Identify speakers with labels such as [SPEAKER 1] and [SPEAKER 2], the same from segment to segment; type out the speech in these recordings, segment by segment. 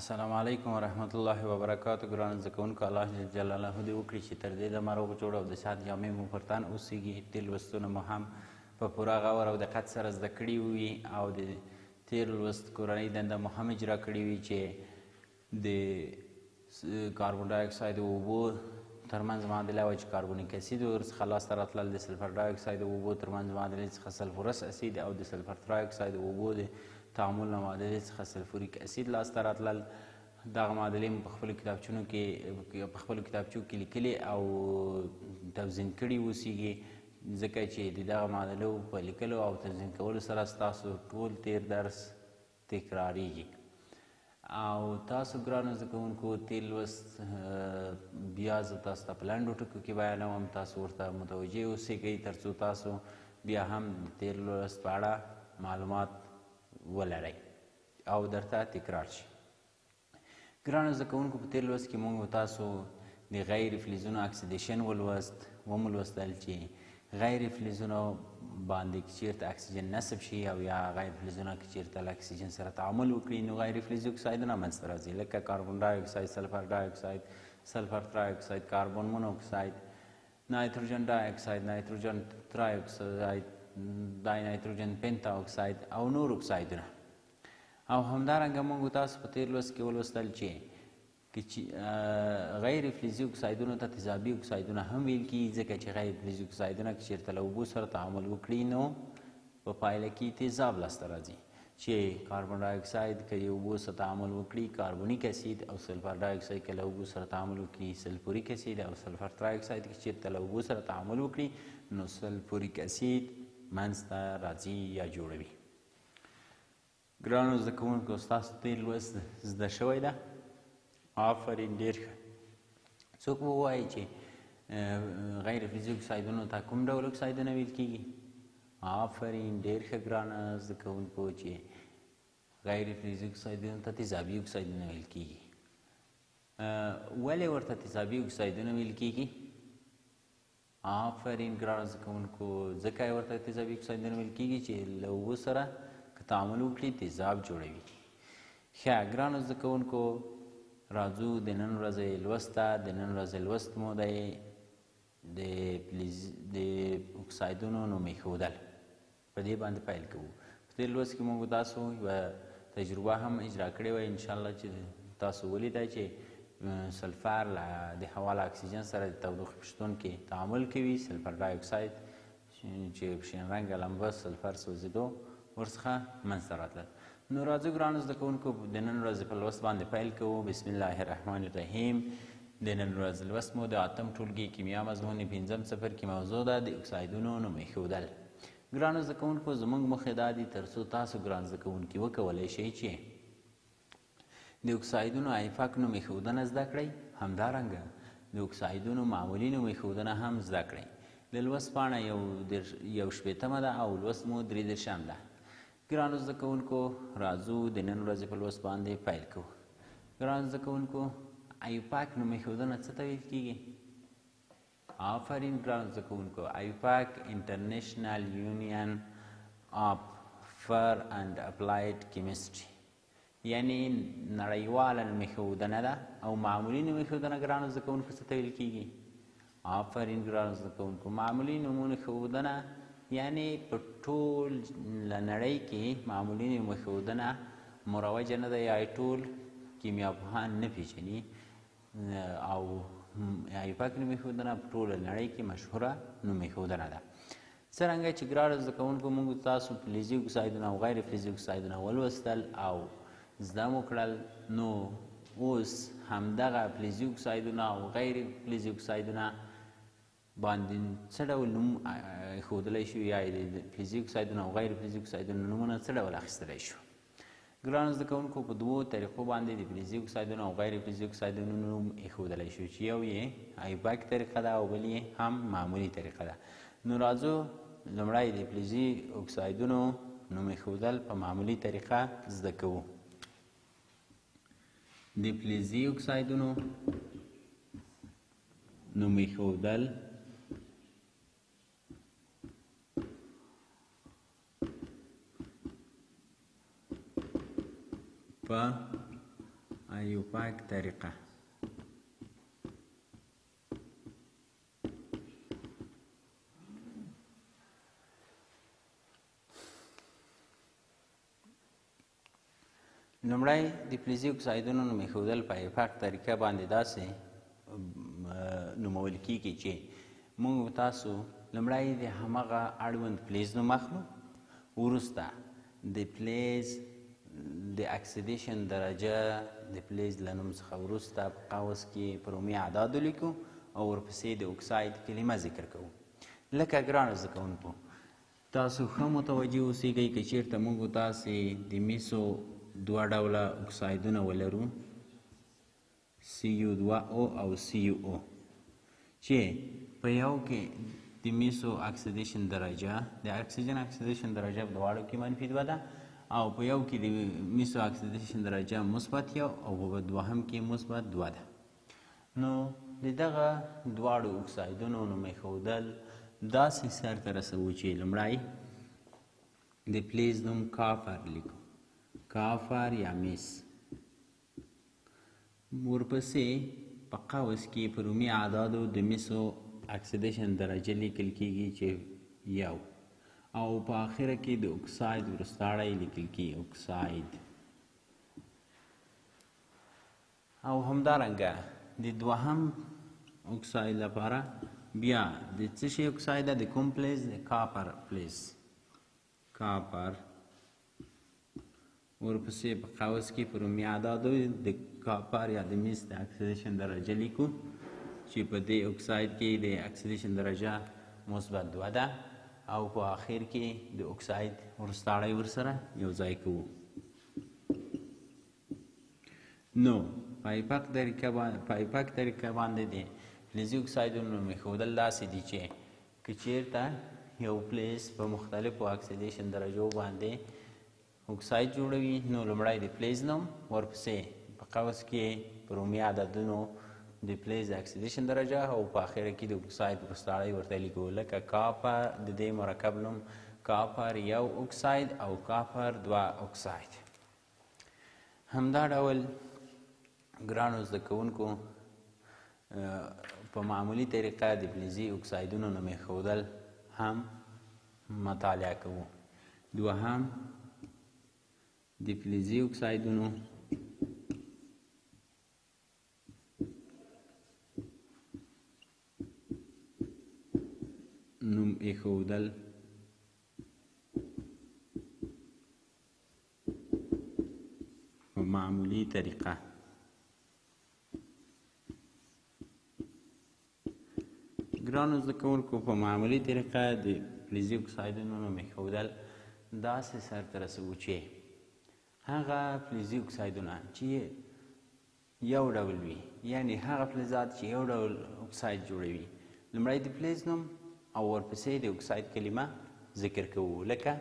[SPEAKER 1] السلام علیکم ورحمت الله وبرکاته. ګران زده کوونکو، الله جل جلاله دې وکړي چې تر دې دمه روغ جوړ او د صحت جامې مو پر تن اوسېږي. تېر لوستونه مو هم په پوره غور او دقت سره زده کړي وي او د تېر لوست کورنۍ دنده مو هم اجرا کړې وي چې د کاربن ډای اکساید او اوبو ترمنځ معادله وه چې کاربونیک اسید ورڅخه لاسته راتلل، د سلفر ډای اکساید او اوبو ترمنځ معادلې څخه سلفورس اسید او د سلفر ترای اکساید او اوبو د تعامل له معادلې څخه سلفوریک اسید لاسته راتلل. دغه معادلې مو په خپلو کتابچونو کې په خپلو کتابچو کې لیکلې او توزین کړي اوسیږي، ځکه چې د دغه معادلو په لیکلو او تنظیم کولو سره ستاسو ټول تېر درس تکراریږي. او تاسو ګرانو زده کوونکو، تېر لوست بیا زه تاسو ته په لنډو ټکو کې بیانوم، تاسو ورته متوجه اوسېږئ ترڅو تاسو بیا هم د تېر لوست په اړه معلومات ولرئ او درته تکرار شي. ګرانو زده کوونکو، په تېر لوست کې موږ تاسو د غیر فلزونو اکسیدیشن ولوست، ومو لوستل چې غیر فلزونو باندې که چېرته اکسیجن نصب شي او یا غیر فلزونه که چېرته له اکسیجن سره تعامل وکړي نو غیر فلزي اکسایدونه منځته راځي، لکه کاربن ډای اکساید، سلفر ډای اکساید، سلفر ترای اکساید، کاربن مونوکساید، نایتروجن ډای اکساید، نایتروجن ترای اکساید، دای نایتروجن پنتا اکساید او نور اکسایدونه. او همدارنګه موږ تاسو په تېر لوست کې ولوستل چې غیر فلزي اکسایدونو ته تیزابي اکسایدونه هم ویل کېږي، ځکه چې غیر فلزي اکسایدونه که چېرته له اوبو سره تعامل وکړي نو په پایله کې تیزاب لاسته راځي، چې کاربن ډای اکساید که د اوبو سره تعامل وکړي کاربونیک اسید او سلفر ډای اکساید که له اوبو سره تعامل وکړي سلفوریک اسید او سلفر ترای اکساید که چېرته له اوبو سره تعامل وکړي نو سلفوریک اسید منځته راځي یا جوړوي. ګرانو زده کوونکو، ستاسو تېر لوست زده شوی ده؟ آفرین، ډېر ښه. څوک به ووایي چې غیر فلزي اکسایدونو ته کوم ډول اکسایدونه ویل کېږي؟ آفرین، ډېر ښه ګرانه زده کوونکو، چې غیر فلزي اکسایدونو ته تیزابي اکسایدونه ویل کېږي. ولې ورته تیزابي اکسایدونه ویل کېږي؟ آفرین ګرانو زده کوونکو، ځکه یې ورته تیزابي اکسایدونه ویل کېږي چې له اوبو سره که تعامل وکړي تیزاب جوړوي. ښه ګرانو زده کوونکو، راځو د نن ورځې لوست ته. د نن ورځې لوست مو دی د اکسایدونو نوم ایښودل. په دې باندې پیل کوو. په تېر لوست کې موږ تاسو یوه تجربه هم اجرا کړې وه، انشاءالله چې تاسو ولیده چې سلفر د هوا له اکسیجن سره د تودوخې په شتون کې تعامل کوي، سلفر ډای اکساید چې په شین رنګه لمبه سلفر سوځېدو ورڅخه منځته راتلل. نو راځو ګرانو زده کوونکو، د نن ورځې په لوست باندې پیل کوو. بسم الله الرحمن الرحیم. د نن ورځې لوست مو د اتم ټولګي کیمیا مضمون پنځم څپرکي موضوع ده د اکسایدونو نوم ایښودل. ګرانو زده کوونکو، زموږ موخې دا دي ترڅو تاسو ګران زده کوونکي وکولی شئ چې د اکسایدونو ایفک نوم ایښودنه زده کړئ، همدارنګه د اکسایدونو معمولي نوم ایښودنه هم زده کړئ. د لوست پاڼه یو شپېتمه ده او لوست مو درې دېرشم ده. ګرانو زده کوونکو، راځو د نن ورځې په لوست باندې پیل کوو. ګرانو زده کوونکو، ایوپاک نوم ایښودنه څه ته ویل کېږي؟ آفرین ګرانو زده کوونکو، IUPAC International Union of Pure and Applied Chemistry، یعنی نړیواله نوم ایښودنه ده. او معمولي نوم ایښودنه ګرانو زده کوونکو څه ته ویل کېږي؟ آفرین ګرانو زده کوونکو، معمولي نومونو ښودنه یعنی په ټول نړۍ کې معمولي نوم ښودنه مروجه نه ده، یا ټول کیمیاپوهان نه پېژني، او ایوپاک نوم ایښودنه په ټوله نړۍ کې مشهوره نوم ایښودنه ده. څرنګه چې ګرانو زده کوونکو موږ تاسو فلزي اکسایدونه او غیر فلزي اکسایدونه ولوستل او زده مو کړل، نو اوس همدغه فلزي اکسایدونه او غیر فلزي اکسایدونه باندې څه ډول نوم ایښودلی شو، یا د فلزي اکسایدونو او غیر فلزي اکسایدونو نومونه څه ډول اخیستلی شو؟ ګرانو زده کوونکو، په دوو طریقو باندې د فلزي اکسایدونو او غیر فلزي اکسایدونو نوم ایښودلی شو، چې یو یې ایوپاک طریقه ده او بل یې هم معمولي طریقه ده. نو راځو لومړی د فلزي اکسایدونو نوم ایښودل په معمولي طریقه زده کوو. د فلزي اکسایدونو نوم ایښودل په آیوپاک طریقه. لومړی د فلزي اکسایدونو نوم ایښودل په آیوپاک طریقه باندې داسې نومول کیږي چې موږ تاسو لومړی د هماغه اړوند فلز نوم اخلو، وروسته د فلز د اکسیدیشن درجه د فلز له نوم څخه وروسته په قوس کې په رومي اعدادو لیکو او ورپسې د اکساید کلمه ذکر کوو. لکه ګرانو زده کوونکو تاسو ښه متوجه اوسیږئ که چیرته موږ تاسې د میسو دوه ډوله اکسایدونه ولرو، Cu2O او CuO، چې په یو کې د میسو اکسیدیشن درجه د اکسیجن اکسیدیشن درجه په دواړو کې منفي دوه ده، او په یو کې د میسو اکسیدیشن درجه مثبت یو او په دوهم کې مثبت دوه ده. نو د دغه دواړو اکسایدونو نوم ایښودل داسې سرته رسوو چې لومړی د فلز نوم کافر لیکو، کافر یا میس، ورپسې په قوس کې په رومي اعدادو د میسو اکسیدیشن درجه لیکل کیږي چې یو، او په آخره کې د اکساید وروستاړی لیکل کیږي اکساید. او همدارنګه د دوهم اکساید لپاره بیا د څه شي اکساید ده؟ د کوم فلز؟ د کاپر فلز، کاپر، ورپسې په قوس کې په رومي اعدادو د کاپر یا د میس د اکسیدیشن درجه لیکو چې په دې اکساید کې د اکسیدیشن درجه مثبت دوه ده، او په آخر کې د اکساید وروستاړی ورسره یو ځای کوو. نو په آیوپاک طریقه باندې د فلزي اکسایدونو نوم ایښودل داسې دي چې که چیرته یو فلز په مختلفو اکسیدیشن درجو باندې اکساید جوړوي، نو لومړی د فلز نوم، ورپسې په قوس کې په رومي عددونو د فلز د اکسیدیشن درجه، او په آخره کې د اکساید وروستاړی ورته لیکو. لکه کاپر، د دې مرکب نوم کاپر یو اکساید او کاپر دوه اکساید. همدا ډول ګرانو زده کوونکو په معمولي طریقه د فلزي اکسایدونو نوم ایښودل هم مطالعه کوو. دوهم د فلزي اکسایدونو نوم ایښودل په معمولي طریقه. ګرانو زده کوونکو په معمولي طریقه د فلزي اکسایدونو نوم ایښودل داسې سرته رسوو چې هغه فلزي اکسایدونه چې یو ډول وي، یعنی هغه فلزات چې یو ډول اکساید جوړوي، لومړی د فلز نوم او ورپسې د اکساید کلمه ذکر کوو. لکه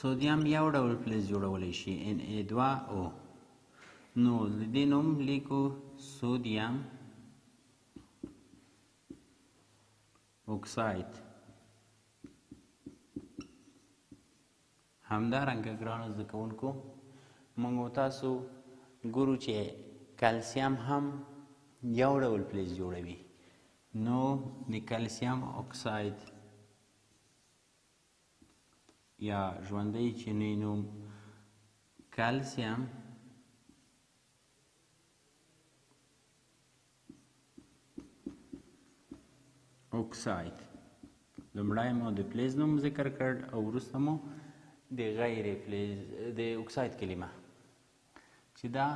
[SPEAKER 1] سودیم یو ډول فلز جوړولی شي Na2O، نو د دې نوم لیکو سودیم اکساید. همدارنګه ګرانو زده کوونکو موږ تاسو ګورو چې کلسیم هم یو ډول فلز جوړوي، نو د کلسیم اکساید یا ژوندی چینی نوم کلسیم اکساید. لومړی مو د فلز نوم ذکر کړ او وروسته مو د غیر فلز د اکساید کلمه چې دا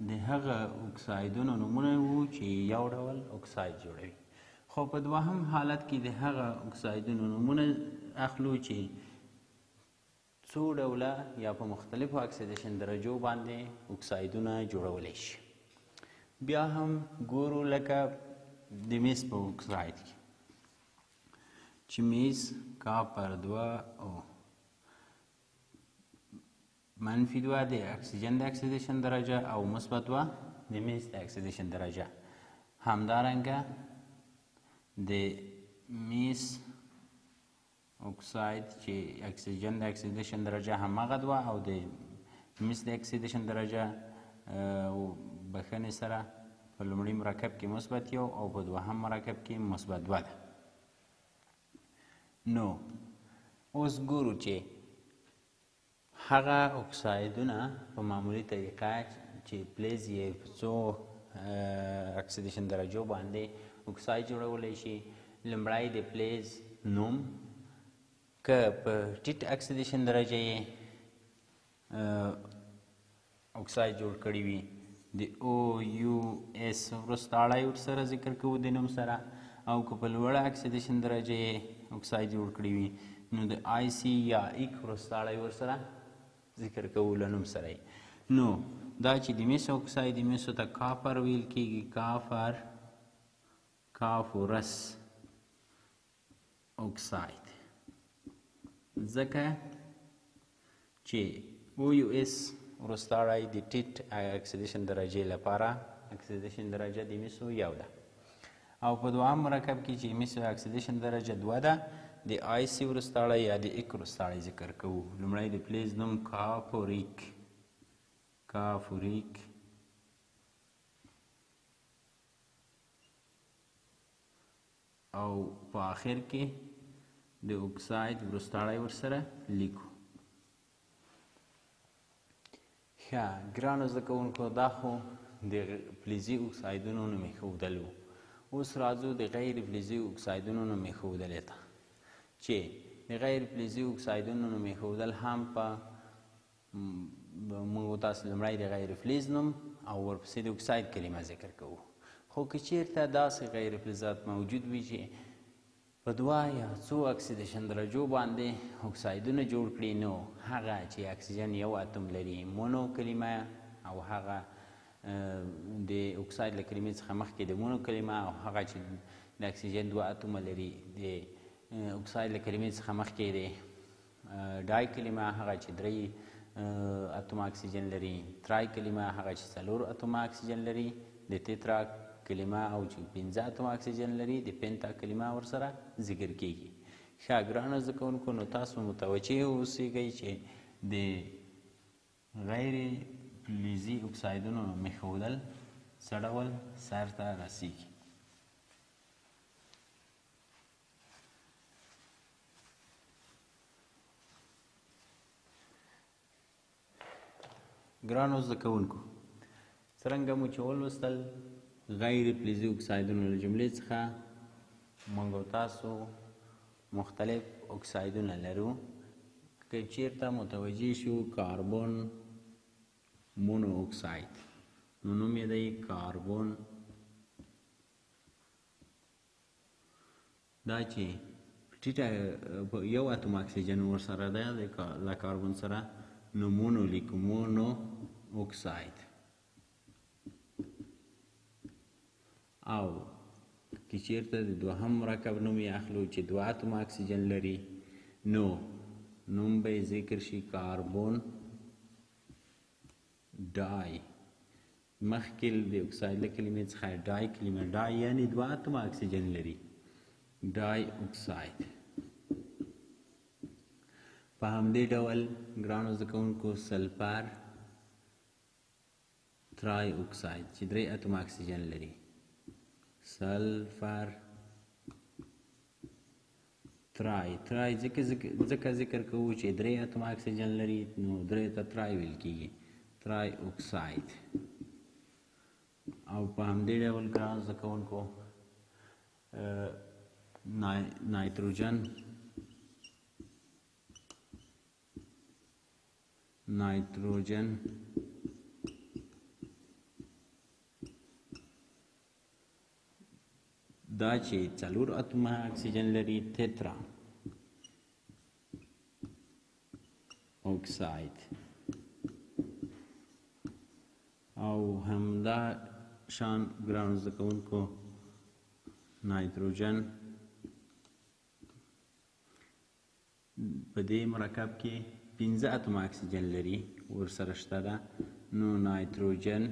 [SPEAKER 1] د هغه اکسایدونو نومونه وو چې یو ډول اکساید جوړوي. خو په دوهم حالت کې د هغه اکسایدونو نومونه اخلو چې څو ډوله یا په مختلفو اکسیدیشن درجو باندې اکسایدونه جوړولی شي. بیا هم ګورو لکه د میس په اکساید کې چې میس کاپر دوه او منفي دوه د اکسیجن د اکسیدیشن درجه او مثبت دوه د میس د اکسیدیشن درجه. همدارنګه د میس اکساید چې اکسیجن د اکسیدیشن درجه هماغه دوه او د میس د اکسیدیشن درجه بښنې سره په لومړي مرکب کې مثبت یو او په دوهم مرکب کې مثبت دوه ده. نو اوس ګورو چې هغه اکسایدونه په معمولي طریقه چې فلز یې په څو اکسیدیشن درجو باندې اکساید جوړولی شي. لومړی د فلز نوم که په ټیټ اکسیدیشن درجه یې اکساید جوړ کړی وي د او یو اس وروستاړی ورسره ذکر کوو د نوم سره، او که په لوړه اکسیدیشن درجه یې اکساید جوړ کړی وي نو د آی سی یا ایک وروستاړی ورسره ذکر کوو له نوم سره یې. نو دا چې د مسو اکساید د مسو ته کاپر ویل کېږي، کافر کافورس اکساید، ځکه چې او یو اس وروستاړی د ټیټ اکسیدیشن درجې لپاره اکسیدیشن درجه د مسو یو ده، او په دوهم مرکب کې چې مسو اکسیدیشن درجه دوه ده د آی سی وروستاړی یا د ایک وروستاړی ذکر کوو. لومړی د فلز نوم کافوریک، کافوریک او په آخر کې د اکساید وروستاړی ورسره لیکو. ښه ګرانو زده کوونکو، دا خو د فلزي اکسایدونو نوم ایښودل وو. اوس راځو د غیر فلزي اکسایدونو نوم ایښودلې ته، چې د غیر فلزي اکسایدونو نوم ایښودل هم په موږ تاسو لومړی د غیر فلز نوم او ورپسې د اکساید کلمه ذکر کوو. خو که چیرته داسې غیر فلزات موجود وي چې په دوه یا څو اکسیدیشن درجو باندې اکسایدونه جوړ کړي، نو هغه چې اکسیجن یو اتوم لري مونو کلمه، او هغه د اکساید له کلمې څخه مخکې د مونو کلمه، او هغه چې د اکسیجن دوه اتومه لري د اکساید له کلمې څخه مخکې د ډای کلمه، هغه چې درې اتومه اکسیجن لري ترای کلمه، هغه چې څلور اتومه اکسیجن لري د تترا کلمه، او چې پنځه اتومه اکسیجن لري د پنتا کلمه ورسره ذکر کیږي. ښه ګرانو زده کوونکو، نو تاسو متوجه اوسیږئ چې د غیر فلزي اکسایدونو نوم څه ډول سرته رسیږي. ګرانو زده کوونکو، څرنګه مو چې ولوستل غیر فلزي اکسایدونو له جملې څخه موږ او تاسو مختلف اکسایدونه لرو. که چیرته متوجه شو کاربن مونو اکساید، نو نوم یې دی کاربن. دا چې ټیټه یو اتوم اکسیجن ورسره دی له کاربن سره، نو مونو لیکو، مونو اکساید. او که چیرته د دوهم مرکب نوم یې اخلو چې دوه اتومه اکسیجن لري، نو نوم به یې ذکر شي کاربن ډای. مخکې د اکساید له کلمې څخه ډای کلمه، ډای یعنې دوه اتومه اکسیجن لري، ډای اکساید. په همدې ډول ګرانو زده کوونکو سلفر ترای اکساید چې درې اتومه اکسیجن لري، سلفر ترای، ترای ځکه ذکر کوو چې درې اتومه اکسیجن لري، نو درې ته ترای ویل کیږي، ترای اکساید. او په همدې ډول ګرانو زده کوونکو نایتروجن، نایتروجن دا چې څلور اتومه اکسیجن لري تترا اکساید. او همدا شان ګرانو زده کوونکو نایتروجن په دې مرکب کې پنځه اتومه اکسیجن لري ورسره شته ده، نو نایتروجن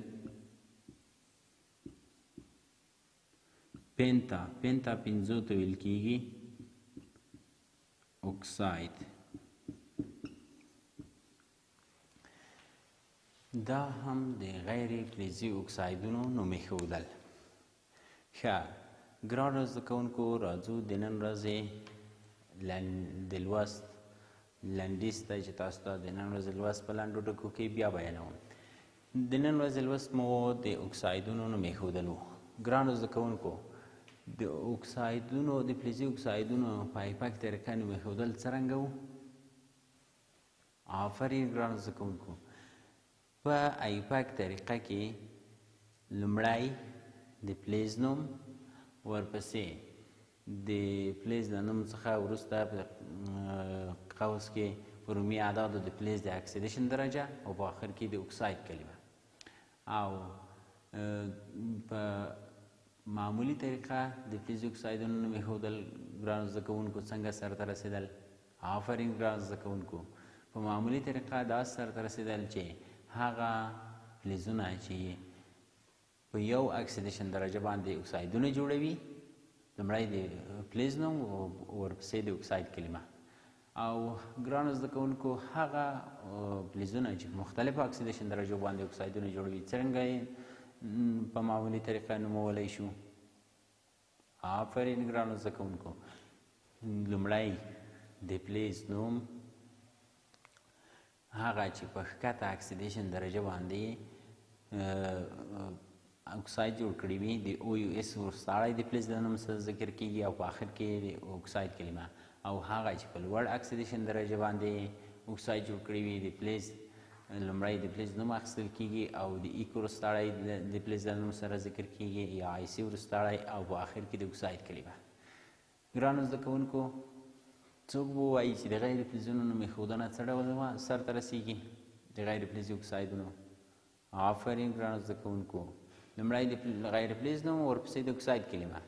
[SPEAKER 1] پنتا، پنتا پنځو ته ویل کیږي اکساید. دا هم د غیر فلزي اکسایدونو نوم ایښودل. ښه ګرانو زده کوونکو، راځو د نن ورځې د لوست لنډیز ته چې تاسو ته د نن ورځې لوست په لنډو ټکو کې بیا بیانوم. د نن ورځې لوست مو د اکسایدونو نوم ایښودل وو. ګرانو زده کوونکو، د اکسایدونو د فلزي اکسایدونو په ایپک طریقه نوم ایښودل څرنګه وو؟ آفرین ګرانو زده کوونکو، په ایپک طریقه کې لومړی د فلز نوم، ورپسې د فلز له نوم څخه وروسته په قوس کې په رومي اعدادو د فلز د اکسیدیشن درجه او په آخر کې د اکساید کلمه، او په معمولي طریقه د فلزي اکسایدونو نوم ایښودل ګرانو زده کوونکو څنګه سرته رسېدل؟ آفرین ګرانو زده کوونکو، په معمولي طریقه دا سرته رسېدل چې هغه فلزونه چې په یو اکسیدیشن درجه باندې اکسایدونه جوړوي، لومړی د فلز نوم او ورپسې د اکساید کلمه. او ګرانو زده کوونکو، هغه فلزونه چې په مختلفو اکسیدیشن درجو باندې اکسایدونه جوړوي څرنګه یې په معمولي طریقه نومولی شو؟ آفرین ګرانو زده کوونکو، لومړی د فلز نوم هغه چې په ښکته اکسیدیشن درجه باندې اکساید جوړ کړي وي، د او یو اس وروستاړی د فلز له نوم سره ذکر کیږي او په آخر کې د اکساید کلمه. او هغه چې په لوړ اکسیدیشن درجه باندې اکساید جوړ کړي وي، د فلز لومړی د فلز نوم اخیستل کیږي او د ایک وروستاړی د فلز له نوم سره ذکر کیږي یا آی سي وروستاړی او په آخر کې د اکساید کلمه. ګرانو زده کوونکو، څوک به ووایي چې د غیر فلزونو نوم ایښودنه څه ډول سرته رسیږي؟ د غیر فلزي اکسایدونو. آفرین ګرانو زده کوونکو، لومړی د غیر فلز نوم، ورپسې د اکساید کلمه.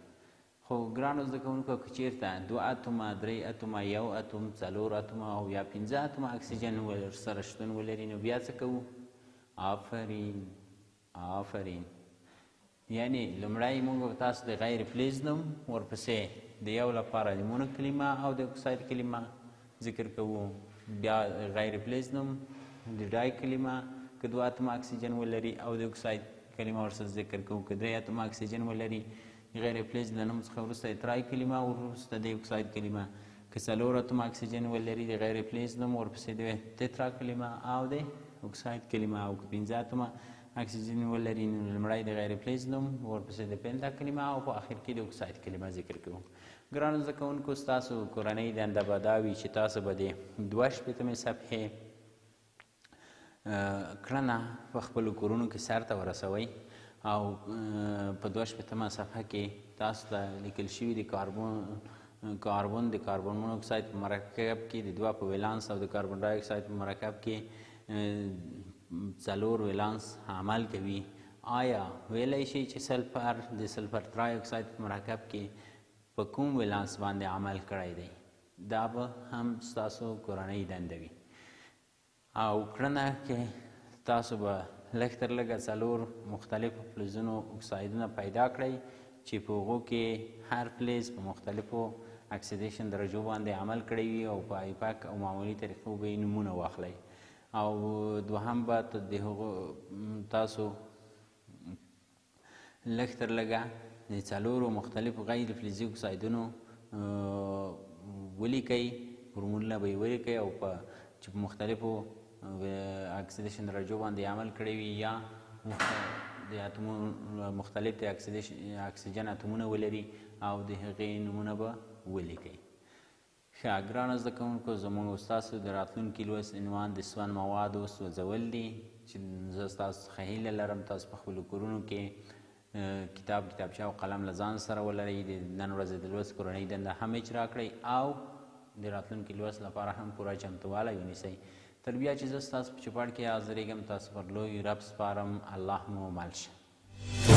[SPEAKER 1] خو ګرانو زده کوونکو، که چیرته 2 اتومه، 3 اتومه، 1 اتوم، 4 اتومه او یا 5 اتومه اکسیجن سره شتون ولري، نو بیا څه کوو؟ آفرین آفرین، یعنی لومړی موږ تاسو د غیر فلز نوم، ورپسې د یو لپاره د مونو کلمه او د اکساید کلمه ذکر کوو، بیا غیر فلز نوم، د ډای کلمه که 2 اتومه اکسیجن ولري او د اکساید کلمه ورسره ذکر کوو، که 3 اتومه اکسیجن ولري غیر فلز له نوم څخه وروسته د ترای کلمه، وروسته د اکساید کلمه، که 4 اتومه اکسیجن ولري د غیر فلز نوم، ورپسې د تترا کلمه او د اکساید کلمه، او که 5 اتومه اکسیجن ولري نو لومړی د غیر فلز نوم، ورپسې د پنتا کلمه او په آخر کې د اکساید کلمه ذکر کوو. ګرانو زده کوونکو، ستاسو کورنۍ دنده به دا وي چې تاسو به د 62 صفحې کړنه په خپلو کورونو کې سرته ورسوئ او په 62 صفحه کې تاسو ته لیکل شوي د کاربن د کاربن مونوکساید په مرکب کې د 2 په ولانس او د کاربن ډای اکساید په مرکب کې 4 ولانس عمل کوي. آیا ویلی شئ چې سلفر د سلفر ترای اکساید په مرکب کې په کوم ولانس باندې عمل کړی دی؟ دا به هم ستاسو کورنۍ دنده وي. او کړنه کې تاسو به لږ تر لږه 4 مختلفو فلزونو اکسایدونه پیدا کړئ چې په هغو کې هر فلز په مختلفو اکسیدیشن درجو باندې عمل کړی وي او په ایپک او معمولي طریقو به یې نومونه واخلئ. او دوهم به د هغو تاسو لږ تر لږه د 4 مختلفو غیر فلزي اکسایدونو ولیکئ، فورمولونه به یې ولیکئ او په چې په مختلفو اکسیدیشن درجو باندې عمل کړی وي یا د اتومونو مختلف د اکسیجن اتومونه ولري او د هغې نومونه به ولیکئ. ښه ګرانو زده کوونکو، زموږ ستاسو د راتلونکي لوست عنوان د سون موادو سوځول دي چې زه ستاسو څخه هیله لرم تاسو په خپلو کورونو کې کتاب، کتابچه او قلم له ځان سره ولرئ. د نن ورځې د لوست کورنۍ دنده هم اجرا کړئ او د راتلونکي لوست لپاره هم پوره چمتووالی ونیسئ. تر بیا چې زه ستاسو په چوپړ کې حاضرېږم، تاسو پر لوی رب سپارم. الله مو مل شه.